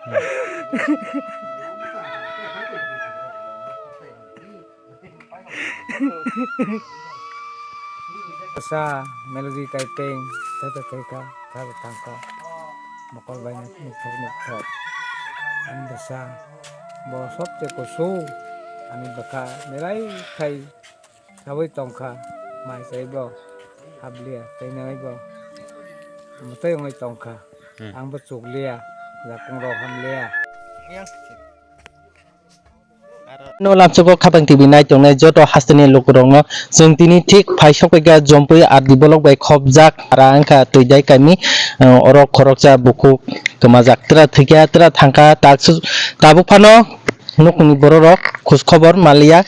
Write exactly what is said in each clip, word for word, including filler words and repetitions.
Sa Melody Kaipeng, tata thaika, tata tangka, mokol bai nukthok nukthok. Ani bwsa, bo sobse kusu, ani bwkha belai khai. Sawi tongkha, mai chaibo habliya, tei naibo mwtai wngwi tongkha. Hmm. Angbo chukliya, jakungrok hamliya. No lamsogo Khatang T V nai tongnai joto hasteni lukurokno chwng tini thik phai sokphaikha Jompui R D block bai khopjak para wngkha Twidai kami, uh, oro khoroksa bukhuk kwmajak, tra thwikha, tra thangkha, tak su-, tabuk phano. Nukhungni bororok khoj khobor manliya,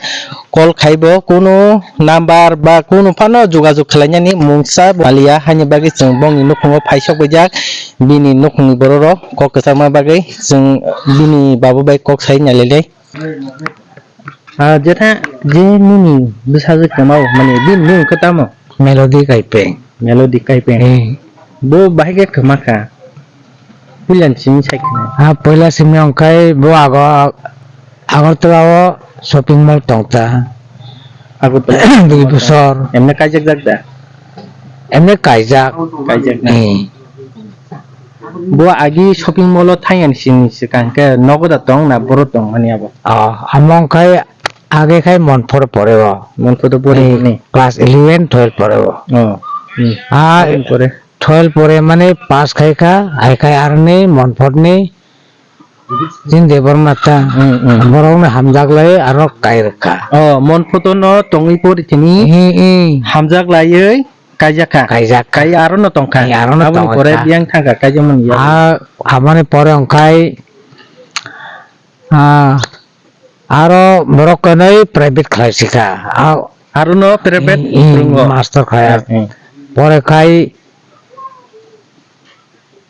call khaibo kunu number ba kunu phano jogajog khlainani mungsa manliya, haini bagwi chwng bongni nukhungo phaisok baijak. Bini nukhungni bororok kok kwchangma bagwi chwng bini baba bai kok sai nailailai. Ah, jetha je nini bwsajwk kwmao, mane bini mung khe tamo? Melody Kaipeng. Melody Kaipeng. Eh. Bo bahai khe kwma kha. Puila ni simi sai khna. Ah, puila simi wngkhai bo ago Agartala o shopping mall tongta. Agartala. Dui bosor. Emne kaijak jak da? Emne kaijak. Kaijak na? Eh. Bo agi shopping mall o thangya ni sini swkang khe nogo da tong na boro tong mani abo? Ah, amo wngkhai age khai Monpor pore o. Monpor to pore ni? Class eleven, twelve pore o. Oh. Hmm. Ah, eleven pore. Twelve pore mane pass khai kha, hai khai aroni Monpor ni Jin Debbarma ta. Hmm, hmm. Borok no hamjak lai aro kai rwkha. Oh, Monpor to no tongwi pori tini. Hmm, hmm. Hamjak laiwi kaijak kha. Kaijak kha. Kai aro no tong kha. Kai aro no tong kha. Aboni pore biyang thang kha, kaijakmani ya. Ah, amoni pore wngkhai, ah, aro borok kwnwi private khlai si kha. Ah, aro no private i, i, phwrwngo. Master khai. Hmm, hmm. Pore khai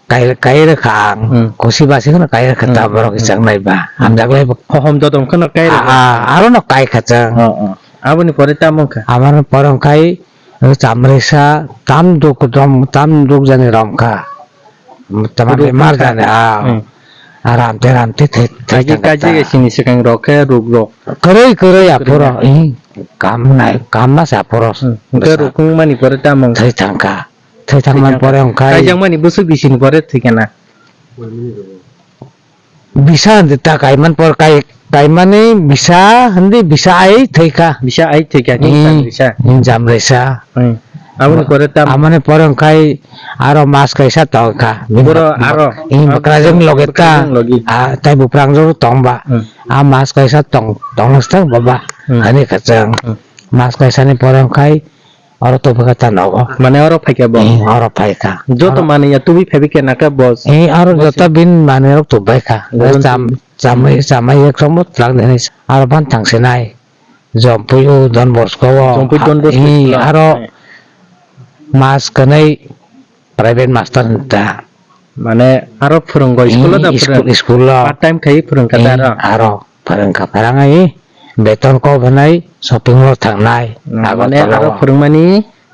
kai, kai rwkha ang. Hmm. Kusi basi kheno kai rwkha ta. Hmm, borok hmm. Ichang nai ba. Hamjak lai ba. Hohom dodom kheno kai rwkha. Ah, ah, aro no kai kha chang. Oh, oh. Aboni pore tamo wngkha? Aboni pore wngkhai chamrisa tam duk dom, tam duk jani rom kha. Tamar ruk bemar wngkha. Jani, ah. Hmm. Ah, ramte, ramte thai, thai. Agi thang kaji kha. Sini swkang rok khe ruk rok. Kwrwi, kwrwi aphuru. Kwrwi na. Ih, kam nai, kam ma sa aphuru. Hmm. Hwnkhe bwsa. Ruk wngmani pore tamo wngkha? Thai thang kha. Thai thangmani pore wngkhai. Kaijakmani bwswk bisini pore thwikha na? Bisa hindi ta kaiman por kai, kaimani bisa hindi bisa ai thwikha. Bisa ai thwikha, hmm, hinjam risa. Hinjam risa. Hmm. Aboni pore tam- Amoni pore wngkhai aro mas kaisa tongkha. Boro aro. Ih, bwkrajwk loge ta. Bwkrajwk logi. Ah, tai bwprangjwk tongba. Hmm. Ah, mas kaisa tong, tong baba. Hmm. Ani kachang. Hmm. Mas kaisani pore wngkhai oro tubui kha ta nogo. Mane oro phaikha bo? Eh, oro phaikha. Joto oro manwi ya tubui phaibai khe naka bo? Eh, oro joto bin manwi rok tubai kha. Goron cham-, tubui. Chamai, chamai ek somo twlang de hinwi aro ban thang sinai. Jompui o Don Bosco o. Jompui Don Bosco eh, school o. Aro eh. Mas kwnwi private master hinta. Mane aro phwrwngwi school o da eh, phwrwng? School, school o. Part time khai phwrwngkha da eh, aro? Aro. Phwrwngkha, phwrwngwi beton kok hwnwi shopping mall thangnai. Hmm, mane Agartala aro o. Phwrwngmani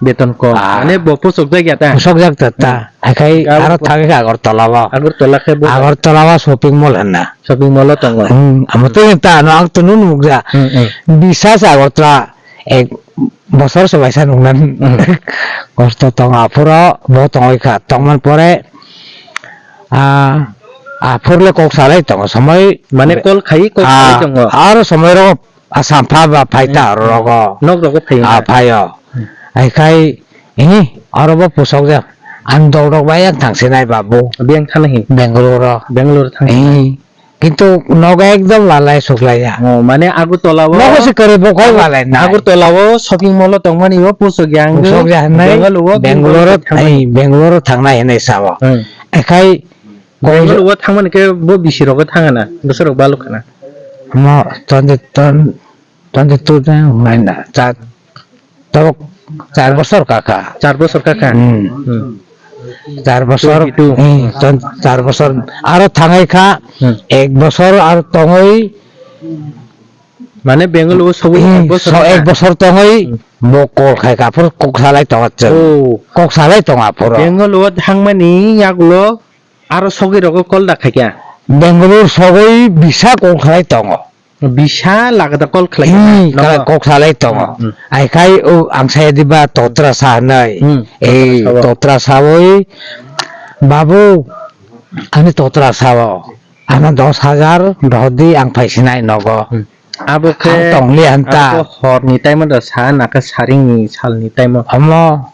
beton kok. Ah. Mane bo pusokjak ya ta? Pusokjak ta, ta. Hmm. Haikhe aro thangwi kha Agartala o. Agartala khe bo? Agartala o shopping mall hwnna. Shopping mall o tongo. Hmm, amo to ta, ano ang to nunu nukja. Hmm, hmm. Bisa se Agartala ek bosor se baisa nuknani. Hmm. Kosto tongo aphuru, bo tongwi kha. Tongmani pore, ah, aphuru le kok salai tongo, somoi mane call khai, kok salai tongo. Ah, aro somoi ro Assam pha ba phai ta oro rogo. Nok rogo phai. Ah, phai o. Hmm. Ai khai, eh, oro bo pusok ja. Ang dok dok bai ang thang sinai babu. Biyang thana hi? Bangalore o. Bangalore thang. Eh, kintu nogo ekdom lalai suklai ya. Oh, mane Agartala o. Nogo se kare bo khai lalai nai. Agartala o shopping mall o tongmani o pusok ya ang. Pusok ja hinai. Bangalore o, Bangalore o thang. Eh, Bangalore o thangnai hinai sao. Hmm. Ai khai Bangalore o thangmani khe bo bisi rogo thangana, bwsarok balok khana. Mo twenty, twenty two de naina, char, tabuk char bosor kaka. Char bosor kaka? Hmm. Hmm. Char bosor, twenty two. Hmm, twen-, char bosor. Aro thangai kha, hmm, ek bosor aro tongoi. Mane Bangalore o sobui eh, ek bosor so, kaka? Ek bosor tongoi, hmm, bo call khai kha, aphuru kok salai tongo chwng. Oh. Kok salai tongo aphuru. Bangalore o thangmani yagulo Aro sogwi rogo call da khaikha. Bengaluru sogwi bisa kok khlai tongo. Bisa lagada kol khlai Hmm, nogo. Kok salai tongo. Hmm, hmm. Ai khai o ang saya diba totra sa nai. Hmm, Eh, totra sawi. Totra sawi. Babu, ani totra sawo. Ano dos hajar dohdi ang phaisinai nogo. Hmm. Abo khe ang tongli anta. Abo khe horni time da sa na khe saringni salni time. Omo.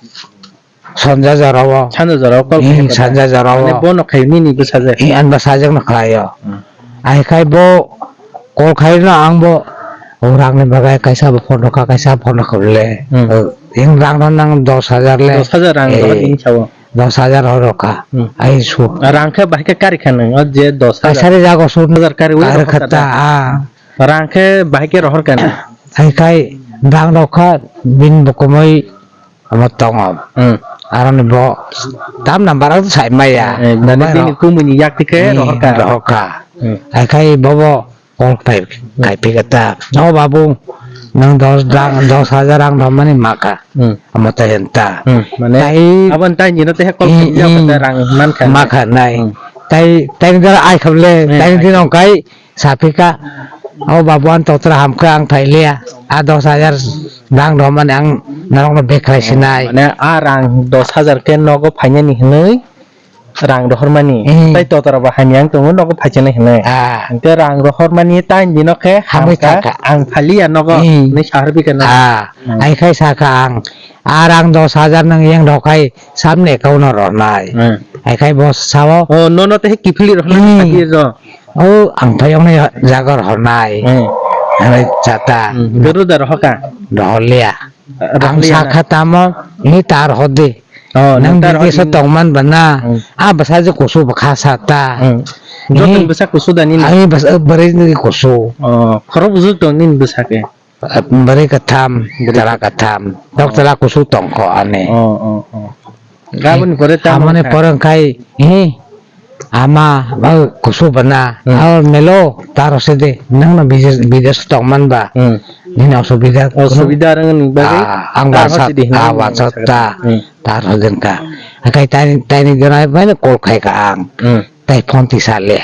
Sanja jorao. Sanja jorao kol Hmm, khe sanja jorao. Mane bono khai nini bwsajak. Eh, ang bwsajak no khlaio. Hmm. Ai khai bo kol khai no ang bo, o rang ni bagai kaisa bo phone rokha, kaisa phone rokha le. Hmm. Eh, ing rang no nang dos hajar le. Dos hajar rang Eh, rokha ning sao. Dos hajar ho rokha. Hmm. Ai su. Rang khe bahai khe kari kha nang, o je dos hajar. Kaisa ri jago su. Hajar kari wi Kari rokha khata, ta. Ah. Rang khe bahai khe rohor kha nang. Ai khai rang rokha bin bo komoi Omo tongo. Hmm. Aroni bo tam number ang sai maya. Eh, nani Omo bini ro-, kumui ni yak tike eh, rohorka. Rohorka. Hmm. Ai khai bobo kol khai, Hmm. khai pika ta. O babu, nang dos dang, dos hajar ang romani maka. Hmm. Omo ta henta. Hmm. Mane, Tai abon tai nino te kol Hmm, khai hmm. kata rang man kha. Maka nai. Hmm. Tai, tai gara ai khable, Hmm, tai ai dino khable. Kai Sapika, o babu, ang totra hamkha ang phailiya. A dos hajar rang romani ang norokno bek khlai sinai. Mane a rang dos hajar khe nogo phainani hinwi rang rohormani. Hmm. Tai totra bo hamya ang tongo nogo phaichanai hinwi. Ah. Hwnkhe rang rohormani tai bino khe Hamwi hamkha, thangkha. Ang phailiya nogo Hmm. hinwi saharpika nogo. Ah. Hmm. Ai khai sakha ang, a rang dos hajar nang yang rokhai samni account no rohnai. Hmm. Ai khai bo sao. Oh, nono te kiphilwi rohornai Hmm. sakhi rw. O ang phai wngnai jaga rohornai. Hmm. Hwnwi chata. Hmm. Guru da rohoka? Rohorliya. Ang Rohorliya na? Sakha tamo, ni tar hodi. Oh, nang nang tar bini hodi. Sa tongman bana. Hmm. A bwsa je kusu bwkha sata. Hmm. Joto ni bwsa kusu da nini? Ai bwsa, bwrwi ni kusu. Oh, khorok bwswk tong nini bwsa khe? Bwrwi kwtham, Bwrwi chwla kwtham. Kwtham. Tok chwla kusu tongkho ani. Oh, oh, oh. Gaboni pore tamo Amoni kha? Pore khai, eh, ama, oh, kusu bana, Hmm. Oh, melo, taro sede, nangno bides, bides tongman ba. Hmm. Nini osubida, Osubida rwngni bagwi? Ah, ang taro wansat, sede hinwi ah, mano wansat sakha. Ta, Hmm. Taro sede ka. Akai tani, tani gana, bana kol khai ka ang. Hmm. Tai phone tisa le.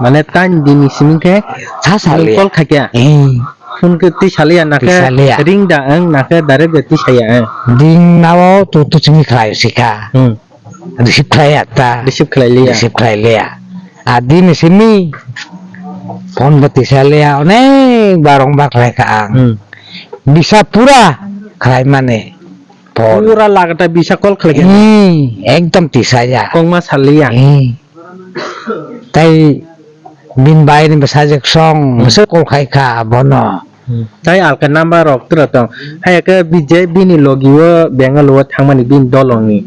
Mane tani dini simi khe Sa sa le. Call khaikya. Eh. Phone khe tisa le ya, nakhe Tisa le ya. Ring da ang, nakhe direct de tisa ya ang. Ding nao tu, tu simi khlai sika. Hmm. Receive khlai ya ta. Receive khlai le ya. Receive khlai le ya. A dini simi phone bo tisa le ya, onek barong bak khlai ka ang. Hmm. Bisa pura khlai mane. Phone. Pura lagata bisa call khlai khe. Hmm, ekdom tisa ya. Kongma saliya. Hmm. Tai bin bai ni bwsajwk song, Hmm. bwswk call khai kha bono. Hmm. Tai alka number rok tura tong. Hai khe B J P ni logi o Bengal o thangmani bin dolong ni.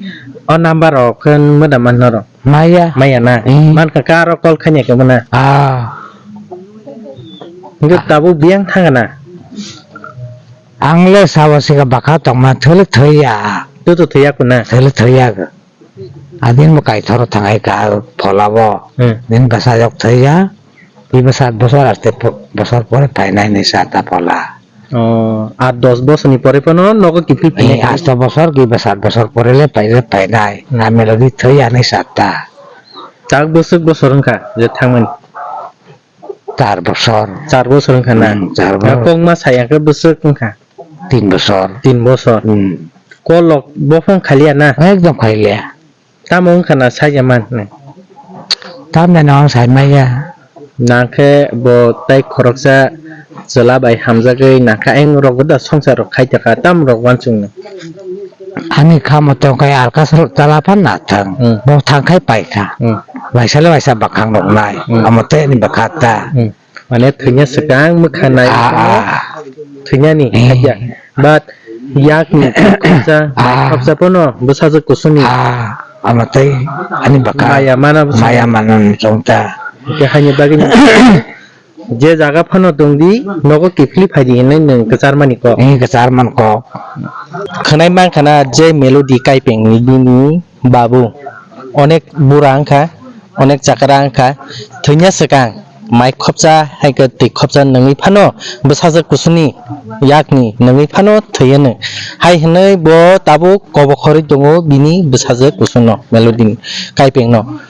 O number rok khe moda man norok. Maya. Maya na. Hmm. Man kha karo call khanya khe mona. Ah. Ngi tabuk biyang thanga na. Ang le sabo sika bwkha tongma thwlwk thwiya. Tutu thwiya kuna? Thwlwk thwiya. Adin bo kaithoro thangai ka phola bo. Hmm. Din bwsajwk thwiya. Kiba sat bosor aste po-, bosor pore phainai ni sata phola. Oh, aat dos bosor ni pore phano nogo kiphil Eh, phainai. Asto bosor kiba sat bosor pore le phaile phainai. Hmm. Amelo di thwiya ni sata. Tak bwswk bosor wngkha je thangmani? Char bosor. Char bosor wngkha na? Hmm, char bosor. Kongma saya khe bwswk wngkha? Tin bosor. Tin bosor. Hmm. Kolok bophang khaliya na? Ekdom khaliya. Tamo wngkha na saya man? Tam jani ang sai maya. Nangkhe bo tai khoroksa chwla bai hamjagwi nangkha, ayang rok da songsar rok khai taka tam rok wansung. Ani khamo tongkai alka sal chala phan na thang. Hmm. Bo thangkhai paikha. Hmm. Waisa le waisa bakhang rok nai. Hmm. Amo tei ani bakha ta. Hmm. Mane thwina swkang mwkha nai Ah, phano ah. Thwinani Eh. Hakya. But yakni khopsa, Ah. Khopsa phano bwsajwk kusuni. Ah, amo tei ani bakha. Maya mana bwsajwk. Maya mana chongta. Hakya haini bagwi ni je jaga phano tongdi, nogo kiphilwi phaidi hinwi nwng kwchar mani kok. Eh, kwchar man kok. Khwnai mankha na je Melody Kaipeng ni bini babu onek bura wngkha, onek chakra wngkha, thwina swkang mai khopsa hai khe twi khopsa nungwi phano bwsajwk kusuni yakni nungwi phano thwi hwno. Hai hwnwi bo tabuk kobokhorwi tongo bini bwsajwk kusungno, Melody ni Kaipeng no.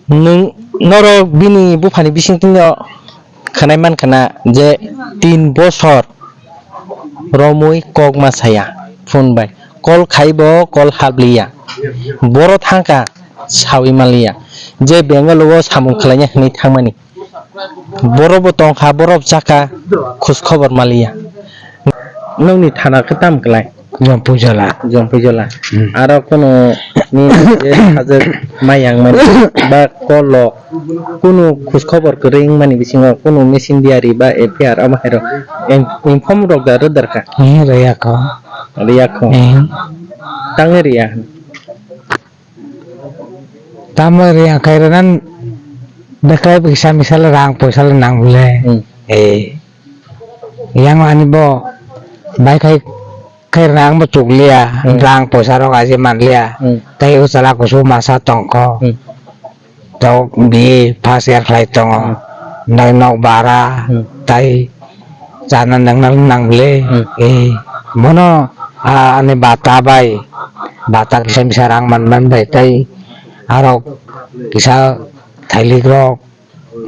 Nwng Norok bini buphani bisingtwino khwnai mankha na je tin bosor romwi kok ma saya phone bai. Call khaibo call habliya. Boro thangkha sawi manliya. Je Bengal o samung khlaina hwnwi thangmani. Borok bo tongkha, borok chakha, khoj khobor maliya. Nokni thana khe tam klai? Jompuijala. Jompuijala. Hmm. Aro kunu ni je sajwk mayang mani ba kolok, kunu khoj khobor kwrwi wngmani bisingo kunu missing diary ba F I R amo hai rok in-, inform rok da rwdar kha? Eh, rwya kho. Rwya kho. Eh. Tangwi rwya? Tamo ri ang khairoknan bekhai kisa misa le rang poisa le nang bole. Hmm. Eh. Yang ani bo bai khai khairokna ang bo chukliya, Hmm. rang poisa rok aje manliya. Hmm. Tai o chala kusu masa tongkho. Hmm. Tok bi first year khlai tongo. Hmm. Nai nok bara, Hmm. tai chana nangna nang bole. Hmm. Eh, bono, ah, ani bata bai, bata kisa misa rang man man bai, tai aro kisa thailik rok,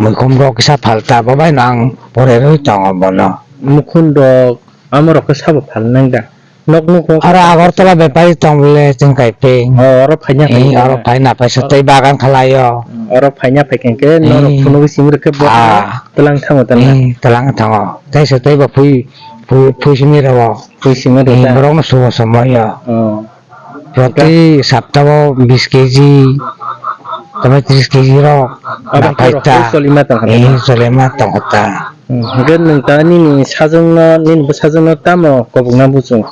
muikhum rok kisa phalta, bo bai no ang pore rwi tongo bono. Mukhum rok, amo rok khe sabo phal nang da? Nok nuko. Aro Agartala bepari tong bole chwng kaipeng. Oh, oro phaina Eh, phai oro na. Phaina phaisa tei bagan khalai o. Hmm, oro phaina phaikhe khe norok Eh. Phunugwi simi rwkhe bo Ah. Twlang thango tana. Eh, twlang thango. Tei se tei bo phui, phui, phui simi rwo. Phui simi rwo Eh, ta. Borok no subo somoi o. Oh. Proti sapta o bis keji, tamo tris keji rok Abo na khe rok phaita. Cholima tong kha Eh, na? Cholima tong kha ta. Hmm, hwnkhe nwng ta nini sajwkno, nini bwsajwkno tamo kobokna buchung?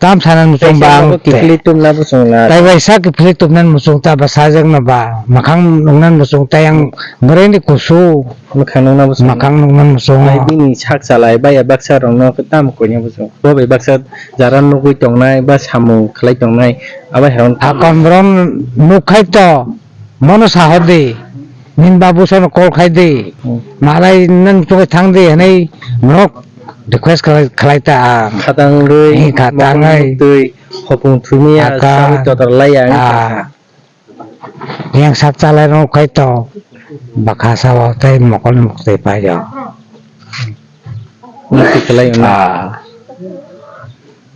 Tam sana muchung Kaisa ba ang nogo te. Kiphilwi tubna buchung na. Tai bai sa kiphilwi tubna muchung ta ba sajwkno ba. Makhang nungna muchung ta yang bwrwi ni kusu. Makhang nungna muchung. Makhang nungna muchung. Bai bini sak chalai bai baksa rokno tam koina buchung. Bo bai baksa jara nugwi tongnai ba samung khlai tongnai abo hai rok. Hakon borom nuk khai to. Mono sahor di, nini babu sono call khai di, Hmm. Malai nang chukhe thang di, hwnwi norok request khlai, khlai ta ang. Khatang rwi, Eh, khatang mokol ai. Twi, hopung thumia, Aka. Sawi totor lai ang Ah. Yang sak chalai rok khai to, bakha sao tei mokol mukti pai o. Mukti khlai o na? Ah.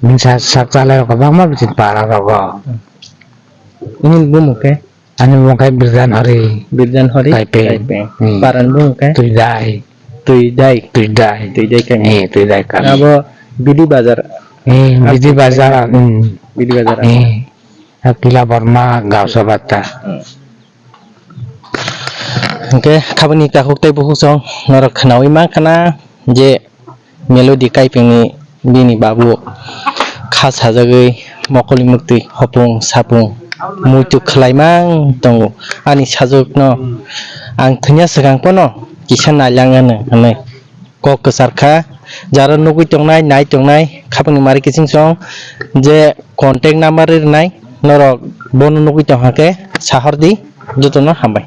Min sak, sak chalai rok kwbangma bisin para rogo. Ini bumung khe? Ani bumung khai Birjan Hari. Birjan Hari Kaipeng. Kaipeng. Hmm. Paran bumung khai? Tuidai. Tuidai. Tuidai. Tuidai kami. Eh, Tuidai kami. Abo Bidi Bazar. Eh, Bidi Bazar. Hmm. Bidi Bazar. Eh, Akila Borma Gausabata. Hmm. Hingke khabani kakhuk tei bukhuk song norok khnaui mankha na je Melody Kaipengni bini babu kha sajagwi mokoli muktwi hopung sapung muitu khlai mang tongo. Ani sajwkno ang thwngya swkang phano kisa nailang anw hwnwi kok kwchar kha. Jara nugwi tongnai, nai tongnai, khapangni mari kiching song je contact number rinai norok bono nugwi tongkha khe sahordi jotono hambai.